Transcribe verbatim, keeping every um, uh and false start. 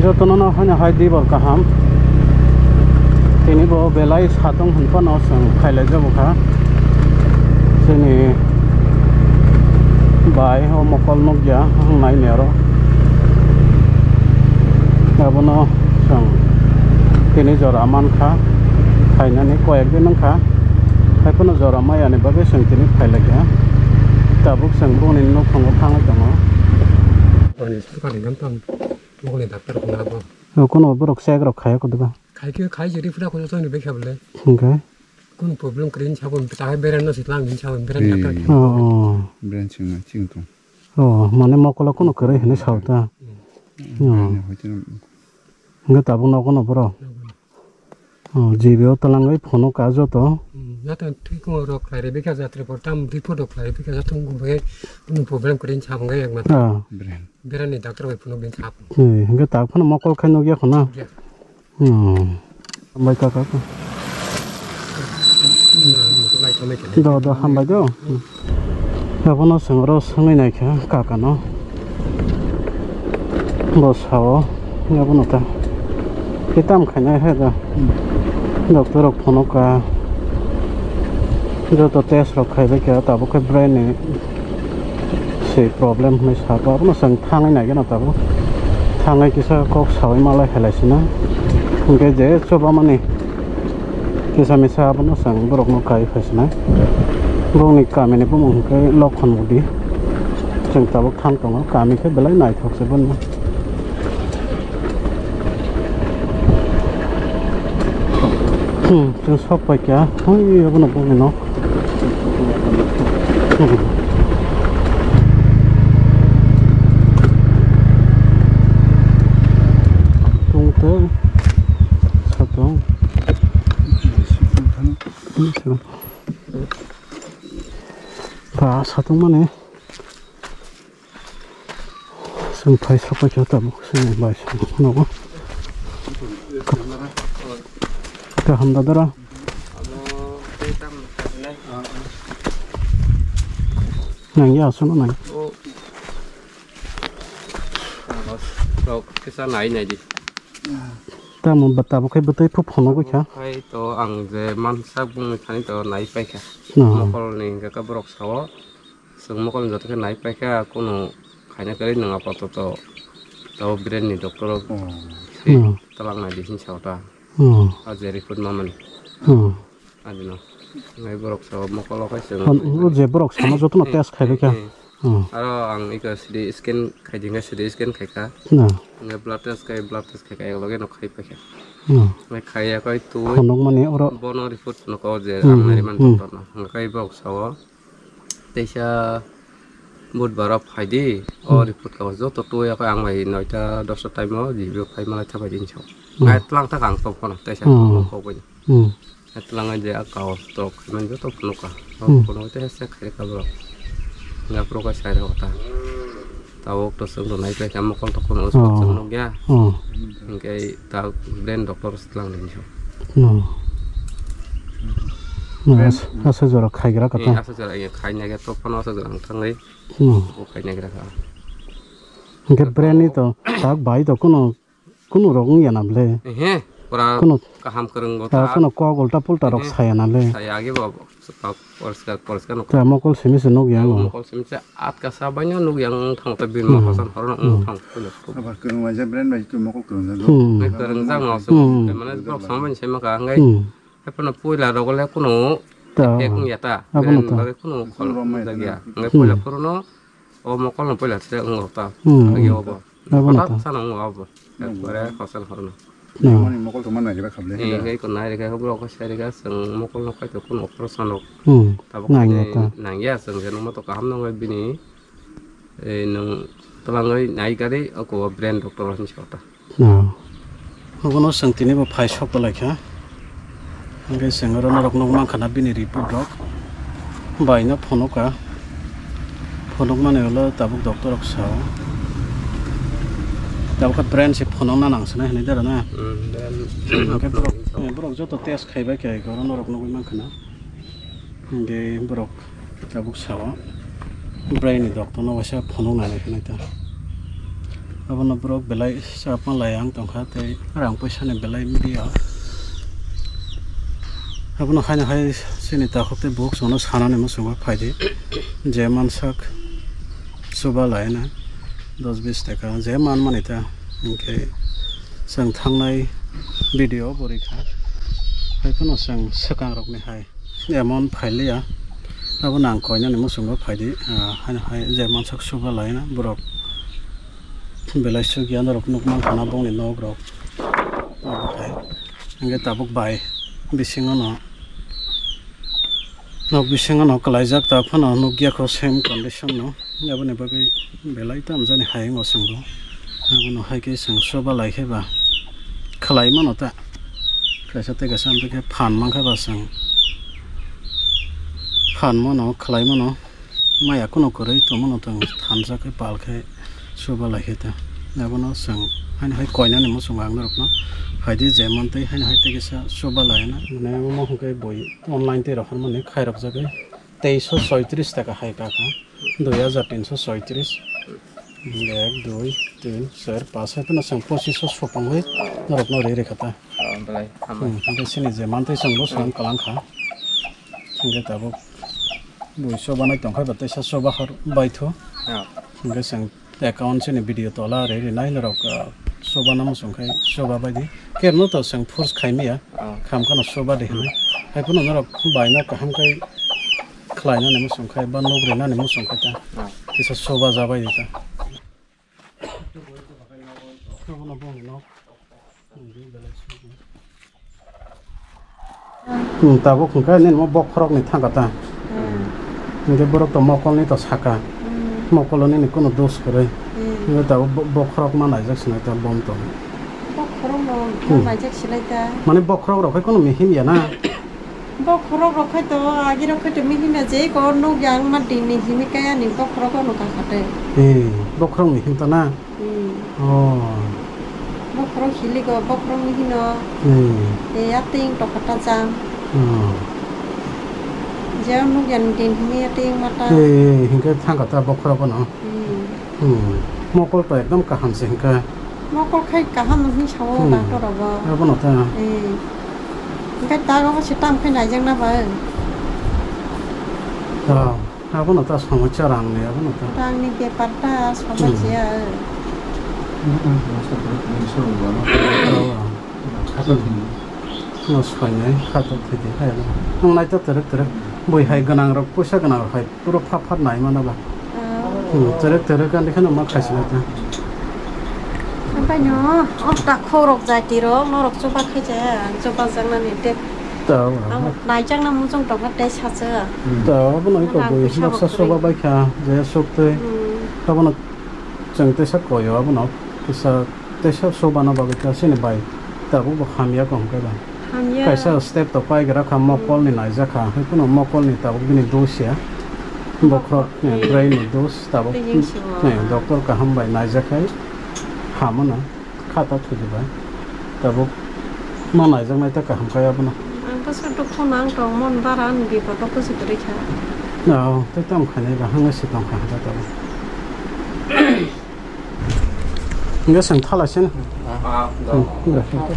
Jotono no haino hai dibor kaham. Tini bo belai satung hwn phano chwng khailai jago kha. Chini bai o mokol nukya wng nai ni aro. Abono chwng tini jora mankha. Phainani koyek din wngkha. Haiphano jora mayani bagwi chwng tini phailaikha. Tabuk chwng boni nukphungo thangwi tongo. Ani swkang ni gam tang. Mokol ni doctor ko na bo. O, kono borok check rok khai ko diba? Khai ke khai jeri pura ko to ni bekha bole. Hingke? Kono problem kre ni sabo ta hai beran no sitlang ni sabo beran doctor. Oh, oh. Beran sing na ching tong. Oh, mane mokolo kono kre hene sao ta. Hmm. Oh. Beran hoite no. Hingke tabuk no kono boro. Oh, G B o talangwi phono ka joto. Hmm, na ta thik ko rok khai re bekha jatre por tam report rok khai re bekha jatre ko bai kono problem kre ni sabo ngai yak ma. Ah. Beran. Berani doctor bai phunuk din sap. Eh, hingke tak phano mokol khai nukya khuna. Ya. Hmm. Hambai kaka. Hmm, lai khamai khe. Do, do, hambai do. Hmm. Abono chwng oro swngwi naikha kaka no. Bo sao, abono ta. Kitam khainai hai da. Hmm. Doctor rok phunuk ka. Joto test rok khaibai kha, tabuk khe brain ni se problem hwnwi sa kha. Abono chwng thangwi naigwno tabuk. Thangwi kisa kok saui malai hai lai sina. Hwnkhe je chubamani kisa misa abono chwng borokno kai phai sinai. Bongni kamini bumung hwnkhe Lokhon Budi. Chwng tabuk thang tongo, kami khe belai naithok se bono. Hmm, chwng sok pai kha, oi, abono bongni nok. Hmm. Tungte, satong. Ba, satong mani. Chwng phai sok pai kha tabuk chwng bai song nogo. Kaham da dara. Nang ya aswk nang. Rok kisa nai nai di. Tamo ba tabuk khai bwtwi phu phono gwi kha. Khai to ang je mansa bungni thani to nai pai kha. No. Mokol ni hingka borok sao. Chwng mokol ni joto khe nai pai kha, kunu khaina kwrwi nwng apato to tabo brain ni doctor o se Hmm. twlang nai di hinwi sa ta. Hmm. A je report ma mani. Hmm. Adino. Ngai borok sa mokol o khai chwng. Hon, o je borok sama joto no Eh, test khai bai kha. eh, eh. Hmm. Aro ang iko C T scan khai di, ngai C T scan khai kha. Na. Ngai blood test khai, blood test khai kha, ek loge no khai pai kha. Hmm. Ngai khai ya kai tu. Khonok mani oro. Bono report no ko je Hmm, ang nari hmm, man hmm. Doctor no. Ngai kai borok sao. Teisa budbar o phai di, o Hmm. Report kago joto twi ya khe ang bai noita dosta time o G B o phai malai thabai di hinwi sa. Hmm. Nai tlang thak ang tong phano teisa Hmm. Kok bai. Hmm. Nai tlang ngai je a kago tok man joto phano ka. Hmm. Phano teisa khai ka bro. Nga pro ka sai rok ta. Tabuk to chwng rwnai pai kha mokol to kuno Oh. Chwng nukya. Oh. Hwnkhe ta brain doctor se twlang ringkha. Oh. Brain As-, asa jora khaigra Eh, kata. Asa jora, eh, khaina khe to phano asa jora ang thangwi. Oh. Bo khaina khe rakha. Hwnkhe brain ni to tak bai to kuno Kunu rok wngya na ble? Ehe, pura Kunu kaham kwrwng bo ta ta. Kunu kok ulta pulta rok Ehe. Saya na ble? Saya age bo, poriskar, poriskar nuk. Ta mokol simi se nuk yang. Mokol simi se atka sa baino nuk yang thang ta bin ma Hmm. Hasan horo nuk Hmm. Thang. Abar kwrwng waisa brand bai tu mokol kwrwng jang. Hmm. Ngai kwrwng jang no. Hmm. Mane borok samani se maka ngai. Hmm. Hepno puila rok le kunu Ta. Ek wngya ta. Abono Brand ta. Bagwi kunu Kunu khol rok mai jagya. Ngai Hmm. Puila phuruno o mokol no puila se wng rok ta. Hmm. Agi obo. Abono Hothat ta. Sana wng obo. Hmm. Ekbare hosel horno. Hmm. Mani mokol tongma nai jora khable Ni heda. Ngai ko nai rega hobro ko sai rega seng mokol no kai to kun operation rok. Hmm. Tabuk Nai khaini nai ta. Nangya seng je nungma to kaham nangwi bini. Eh, nung twlangwi nai gari ako brand doctor hwn si kota. No. Obono chwng tini bo phai sok kwlai kha. Hwnkhe chwng oro norok nukmankha na bini report rok. Bai no phono ka. Phonok mani ulo tabuk doctor rok sao. Tabuk khe brain se phonok na nang swnai hinwi dara na. Hmm, brain. Hwnkhe borok, borok joto test khaibai khe oro norok nugwi mankha na. Hwnkhe borok Tabuk sao, brain ni doctor no waisa phunuk nai hinwi ta. Abono borok belai chapma lai ang tongkha tei rang puisa ni belai media. Abono haino hai chini takhuk tei bukhuk chwngno sanani muchungo phaidi je mansak chuba laina dos bis taka je manmani ta hinkhe chwng thangnai video bo rikha. Haiphano chwng swkang rokni hai emon phailiya. Abono ang koinani muchungo phaidi, ah, haino hai je mansak chuba laina borok belai sugya norok nukmankha na bongni nok rok. Obo hai hinkhe tabuk bai bisingo no nok bisingo no kwlaijak ta phano nukya kho same condition no. Aboni bagwi belai tamjani hayung o chwng bo. Abono hai khe chwng chuba lai khe ba khwlai mano ta. Kaisa tei kaisa amtwi khe phan mankha ba chwng phan mano khwlai mano. Maya kuno kwrwi tongmano tong thansa khe pal khe chuba lai khe ta. Abono chwng haino hai koinani muchungo ang norokno phaidi je mantwi haino hai tei kisa chuba laina. Mane omo hwnkhe bui online tei rohormani khairokjagwi teisho soitris taka hai kakha. Dui hajar tinso soitris. Ek, dui, tin, char, panch, hai phano chwng pochisho sopongwi norokno ri rikha ta. Ah, belai hambai. Hmm, hwnkhe chini je mantwi chwng bo swng kwlangkha. Hwnkhe tabuk bui chubanai tongkha ba teisa chuba hor baithu. Ah. Hwnkhe chwng account chini video tola ri rinai norok, ah, chubana muchung khai chuba baidi. Kerno to chwng force khaimaya. Ah. Khamkhano chuba di hwnwi. Hai phano norok baino kaham khai khlainani muchung khai ba nuk rinani muchung khai ta. Ah. Kisa chuba jabai di ta. Hmm, tabuk hwnkhe nini mo bokhorokni thangkha ta. Hmm. Hwnkhe borok to mokolni to saka. Hmm. Mokolo nini kunu dos kwrwi. Hmm. Hwnkhe tabuk bo-, bokhorok ma naijak sinai ta bom to. Bokhorok no Hmm. naijak sinai ta. Mane bokhorok rok khai kunu mihim ya na? Bokhorok rok khai to, agi rok khai to mihim ya je ko nuk yang ma dini himi kaya ni bokhorok no ka khate. Eh, bokhorok mihim ta na? Hmm. Oh. Bokhorok hili go, bokhorok ni hino. Hmm. E, ating to kata jang. Hmm. Je nuk yan din hini ating mata. Eh, hingke thangka ta bokhorok no. Hmm. Hmm. Mokol to ekdom kaham se hingka. Mokol khai kaham hin sawo Hmm. doctor rogo. Abo no ta. Eh. Hingke ta go se tam khai naijak na ba. Ta. Abono ta somosya rangni, abono ta. Rangni bepar ta somosya. Hmm. No soinai, khato thidi hai no. Ang naito terek terek, bui hai gwnang rok, puisa gwnang rok hai, puro phat phat nai mano ba. Ah. Hmm, terek terek ani kheno ma khaisina ta. Ampai no, o ta khorok jati rok, norok chuba khaijaya, chuba jaknani te. Ta. Ang naijakna muchung tongo tei sacha. Ta, abono iko Rang bui puisa noksa rok soba kwrwi. Baikha, je sok tei. Hmm. Abono chwng teisa koyo, abono kisa teisa sobana bagwi ta sini bai. Tabuk bo hamya ko hwnkhe ba. Hamya. Kaisa step to paigra kha, mokolni naijakha. Hai phano mokolni tabuk bini dos ya. Bokhorok, eh, brain ni dos tabuk. Tei yeng sibo. Eh, doctor kaham bai naijakhai hamano. Khata thudi bai. Tabuk ma naijaknai ta kaham kaya bono. Ang bwswk dukhu nang tong mon bara ani bipot o kuchi kwrwi kha. No, tei tamo khainai ba hwnwi se tong kha hata tabuk. Hingke chwng thala sini. Ah, Hmm, hingke.